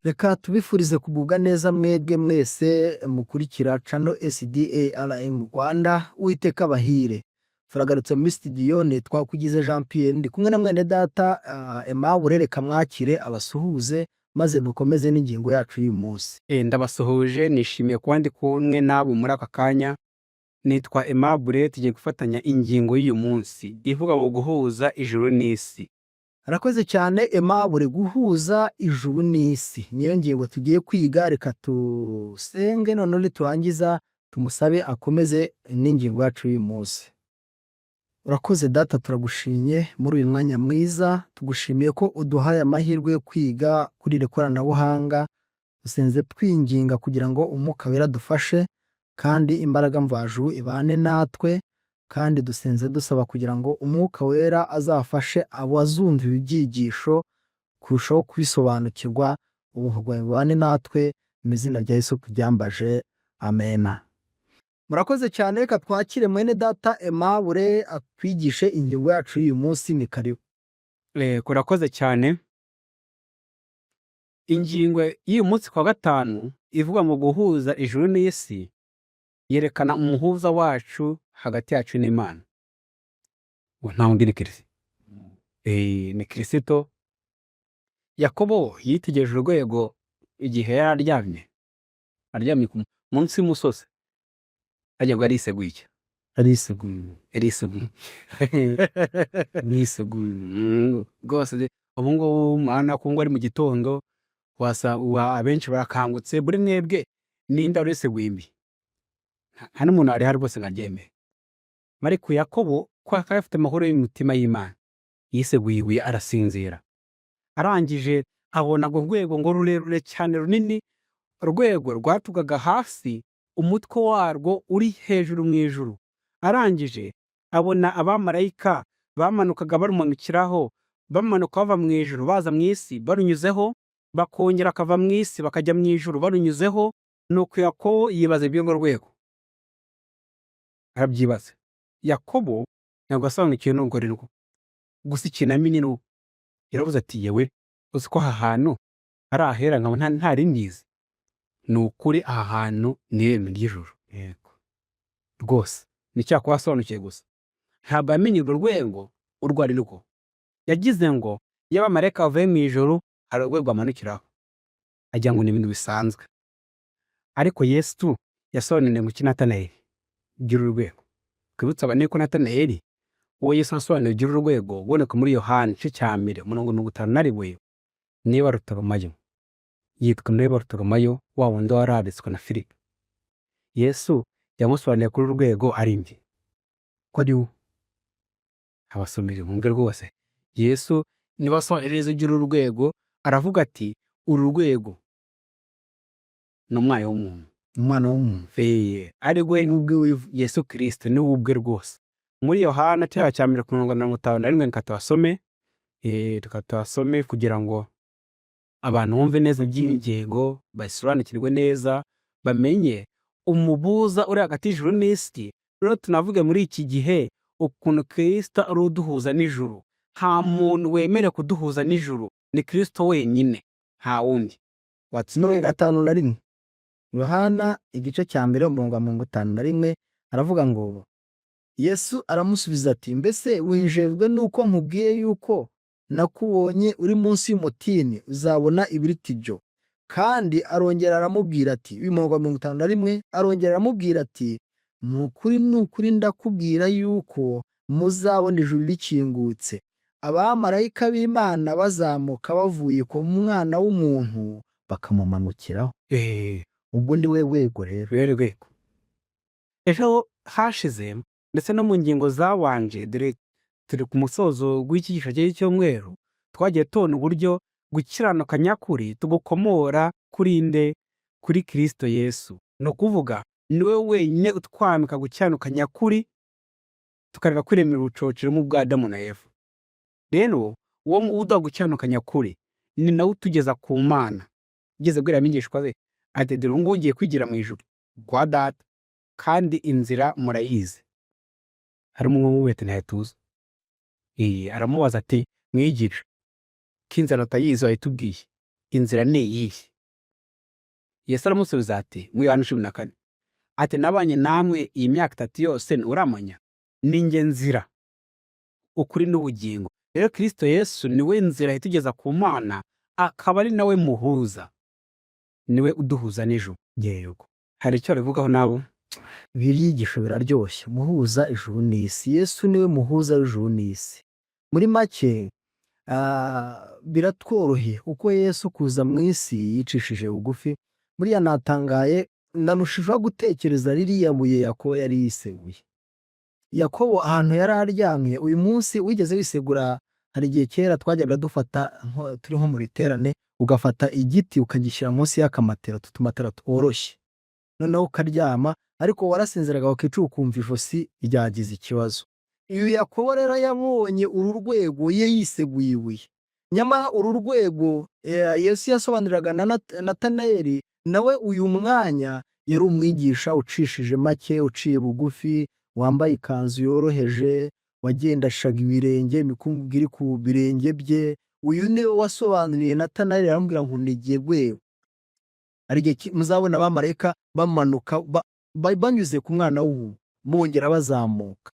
Reka tubifurize kugubwa neza mwebwe mwese mukurikira channel SDA RM Rwanda. Uwiteka abahire. Turagarutse muri studio, nitwa Kugize Jean Pierre, ndi kumwe na mwene data Aimable. Reka mwakire abasuhuze maze dukomeze n'ingingo yacu y'uyu munsi. Ndabasuhuje, nishimiye kuba ndi kumwe nabo muri aka kanya. Nitwa Aimable, tugiye gufatanya ingingo y'uyu munsi ivuga ngo guhuza ijuru n'isi. Arakoze cyane Aimable. Guhuza ijuru n'isi niyo ngingo tugiye kwiga. Reka tusenge, noneho niturangiza tumusabe akomeze n'ingingo yacu y'uyu munsi. Urakoze Data, turagushimye muri uyu mwanya mwiza, tugushimiye ko uduhaye amahirwe yo kwiga kuri iri koranabuhanga. Dusenze twinginga kugira ngo Umwuka Wera adufashe kandi imbaraga mvajuru ibane natwe, kandi dusenze dusaba kugira ngo Umwuka Wera azafashe abazumva ibi byigisho kurushaho kubisobanukirwa. Ubuntu bwawe bubane natwe, mu izina rya Yesu tubyambaje, amena. Murakoze cyane. Reka twakire mwene data Aimable atwigishe ingingo yacu y'uyu munsi. Ni karibu. Kurakoze cyane. Ingingo y'uyu munsi kwa gatanu ivuga ngo guhuza ijuru n'isi yerekana umuhuza wacu hagati yacu n'Imana. Ngo nta wundi, ni Kirisito. Ni Kirisito. Yakobo yitegereje urwego igihe yari aryamye munsi y'umusozi, ajya ngo ariseguye iki? Ariseguye. Ariseguye, ariseguye rwose. Ubu ngubu murabona ko ngo ari mu gitondo, wasa abenshi barakangutse. Buri mwebwe ninde wariseguye imbi? Nta n'umuntu wari hari rwose ngo aryemere. Ariko Yakobo ko akaba afite amahoro y'umutima y'Imana, yiseguye ibuye arasinzira. Arangije abona urwo rwego ngo rurerure cyane, runini, urwego rwaturukaga hasi, umutwe warwo uri hejuru mu ijuru. Arangije abona abamarayika bamanukaga barumanukiraho, bamanuka bava mu ijuru baza mu isi barunyuzeho, bakongera bakava mu isi bakajya mu ijuru barunyuzeho. Nuko Yakobo yibaza iby'urwo rwego, arabyibaza. Yakobo ntabwo asobanukiwe n'urwo ari rwo, gusa ikintu amenye ni uko yaravuze ati: "Yewe, uzi ko aha hantu ari ahera nkaba ntari mbizi? Ni ukuri aha hantu ni irembo ry'ijuru." Yego. Rwose ni cya kuba asobanukiwe gusa, ntabwo yamenye urwo rwego urwo ari rwo. Yagize ngo iyo abamarayika bavuye mu ijuru hari urwego bamanukiraho, agira ngo ni ibintu bisanzwe. Ariko Yesu yasobanuriye ngo iki Natanayeli iby'uru rwego? Twibutse abantu ko Natanayeli uwo Yesu asobanuriye iby'uru rwego uboneka muri Yohani igice cya 1 umurongo 51, ni Barutolomayo. Yitwa niwe Barutolomayo, wa wundi wararitswe na Filipo. Yesu yamusobanuriye kuri uru rwego ari nde? Ko ari we. Abasomeri mwumve rwose, Yesu niba asobanuriye neza iby'uru rwego, aravuga ati: "Uru rwego ni umwana w'umuntu." Umwana w'umuntu. Ari we ubwe wivu. Yesu Kirisito ni we ubwe rwose. Muri Yohana cyaha cya 1 ku mirongo 51, reka tuhasome, reka tuhasome kugira ngo abantu bumve neza iby'ingingo, basobanukirwe neza, bamenye umuhuza uri hagati y'ijuru n'isi. Rero tunavuge muri iki gihe ukuntu Kirisito ari uduhuza n'ijuru. Nta muntu wemerewe kuduhuza n'ijuru, ni Kirisito wenyine, nta wundi. 51, Yohana igice cya 1 umurongo wa 51, aravuga ngo: "Yesu aramusubiza ati: 'Mbese wijejwe nuko nkubwiye yuko nakubonye uri munsi y'umutini? Uzabona ibiruta ibyo.' Kandi arongera aramubwira ati," uyu murongo wa 51, arongera aramubwira ati: 'Ni ukuri, ni ukuri, ndakubwira yuko muzabona ijuru rikingutse, abamarayika b'Imana bazamuka bavuye ku Mwana w'umuntu bakamumanukiraho.'" Ubwo ni we rwego rero. Rwego rwego. Ejo hashize ndetse no mu ngingo zabanje, dore turi ku musozo w'icyigisho cy'icyumweru, twagiye tubona uburyo gukiranuka nyakuri tugukomora kuri nde? Kuri Kirisito Yesu. Ni ukuvuga ni we wenyine utwambika gukiranuka nyakuri, tukareka kwiremera ubucocero nk'ubwa Adamu na Eva. Rero uwo uduha gukiranuka nyakuri ni nawe utugeza ku Mana. Ugeze abwira abigishwa be ati: "Dore ubu ngubu ugiye kwigira mu ijuru kwa Data, kandi inzira murayizi." Harimo umwe umubwira ati: "Ntayo tuzi." Aramubaza ati: "Mwigisha, ko inzira tutayizi wayitubwiye, inzira ni iyihe?" Yesu aramusubiza ati muri Yohana 14, ati: "Nabanye namwe iyi myaka 3 yose, nturamenya? Ni njye nzira, ukuri n'ubugingo." Rero Kristo Yesu niwe nzira itugeza ku Mana, akaba ari nawe muhuza, niwe uduhuza n'ijuru. Yego. Hari icyo babivugaho nabo? Ibi byigisho biraryoshye. Muhuza ijuru n'isi, Yesu niwe muhuza w'ijuru n'isi. Muri make biratworoheye kuko Yesu kuza mu isi yicishije bugufi. Buriya natangaye, narushijeho gutekereza ririya buye Yakobo yari yiseguye. Yakobo ahantu yari aryamye, uyu munsi wigeze wisegura? Hari igihe kera twajyaga dufata turi nko mu biterane, ugafata igiti ukagishyira munsi y'akamatera, utu tumatera tworoshye, noneho ukaryama, ariko warasinziraga wakicuka ukumva ijosi ryagize ikibazo. Uyu Yakobo rero yabonye uru rwego ye yiseguye ibuye. Nyamara uru rwego Yesu yasobanuriraga na Natanayeli, nawe uyu mwanya yari umwigisha ucishije make, uciye bugufi, wambaye ikanzu yoroheje, wagendeshaga ibirenge, imikungugu iri ku birenge bye. Uyu niwe wasobanuriye Natanayeli, aramubwira ngo: "Ni rwego." Hari igihe muzabona abamarayika bamanuka banyuze ku mwana w'umuntu, bongera bazamuka.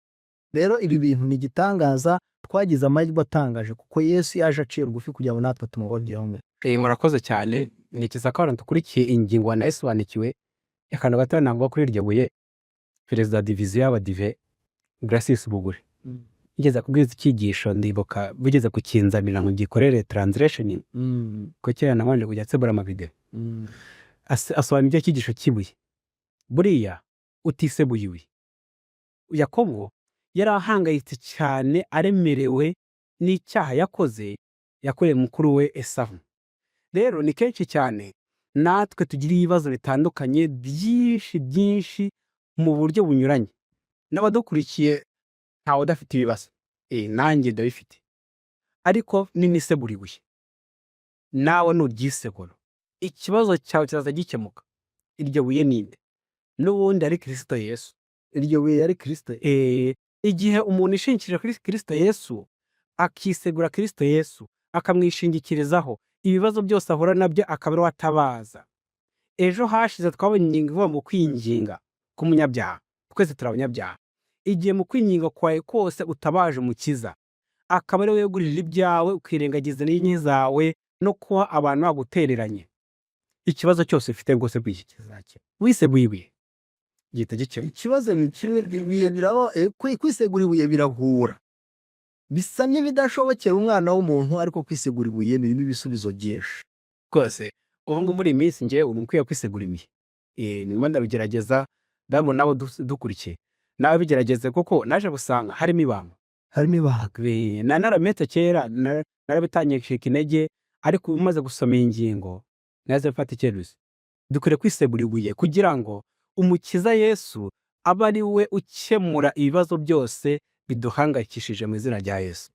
Rero ibi bintu ni igitangaza. Twagize amahirwe atangaje kuko Yesu yaje aciye bugufi kugira ngo natwe tumubongereho. Murakoze cyane. Ntekereza ko abantu dukurikiye ingingo wanayisobanukiwe. Akantu gato navuga kuri iryo buye: perezida wa diviziyo y'Abadive, Gracis Bugure, yigeze kubwiriza icyigisho, ndibuka bigeze kukinzanira ngo gikorere translation, kuko kera nabanje kujya nsebura amavideo. Asobanura ibyo cyigisho cy'ibuye. Buriya utisebuye ibuye, Yakobo yari ahangayitse cyane, aremerewe n'icyaha yakoze, yakoreye mukuru we Esawu. Rero ni kenshi cyane natwe tugira ibibazo bitandukanye byinshi byinshi mu buryo bunyuranye. N'abadukurikiye, ntawe udafite ibibazo. Nanjye ndabifite, ariko ninisegura ibuye, nawe nuryisegura, ikibazo cyawe kiraza gikemuka. Iryo buye ninde? N'ubundi ari Kirisito Yesu. Iryo buye yari Kirisito. Igihe umuntu ishingikirije kuri Kirisito Yesu, akisegura Kirisito Yesu, akamwishingikirizaho, ibibazo byose ahura nabyo akaba ariwe atabaza. Ejo hashize twabonye ingingo ivuga mu kwinginga k'umunyabyaha. Twese turi abanyabyaha. Igihe mu kwinginga kwawe kose utabaje Umukiza, akaba ari we wegurira ibyawe, ukirengagiza n'inke zawe no kuba abantu bagutereranye, ikibazo cyose ufite rwose bw'iki kizakira. Wiseguye ibuye, gihita gikemuka. Ikibazo ni kimwe, ibuye biraba kwisegura ibuye birahura, bisa n'ibidashobokera umwana w'umuntu, ariko kwisegura ibuye birimo ibisubizo byinshi. Rwose ubu ngubu muri iyi minsi njyewe ubu nkwiye kwisegura ibuye. Ndimo ndabigerageza, ndabona nabo dukurikiye nawe bigerageze, kuko naje gusanga harimo ibanga. Harimo ibanga. Narametse kera, narabitangiye ncika intege, ariko ubu umaze gusoma iyi ngingo naze mfata icyemezo. Dukwiriye kwisegura ibuye kugira ngo Umukiza Yesu abe ari we ukemura ibibazo byose biduhangayikishije, mu izina rya Yesu.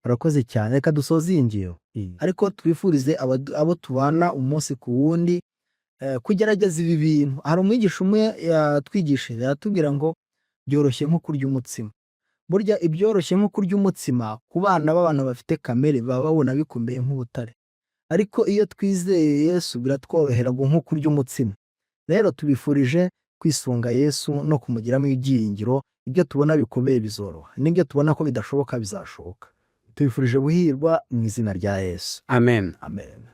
Urakoze cyane. Reka dusoze iyi ngingo, ariko twifurize abo tubana umunsi ku wundi kugerageza ibi bintu. Hari umwigisha umwe yatwigishije, aratubwira ngo byoroshye nko kurya umutsima. Burya ibyoroshye nko kurya umutsima, ku bana b'abantu bafite kamere baba babona bikomeye nk'ubutare, ariko iyo twizeye Yesu biratworohera ngo nko kurya umutsima. Rero tubifurije kwisunga Yesu no kumugiramo ibyiringiro. Ibyo tubona bikomeye bizoroha, n'ibyo tubona ko bidashoboka bizashoboka. Tubifurije guhirwa mu izina rya Yesu. Amen. Amen.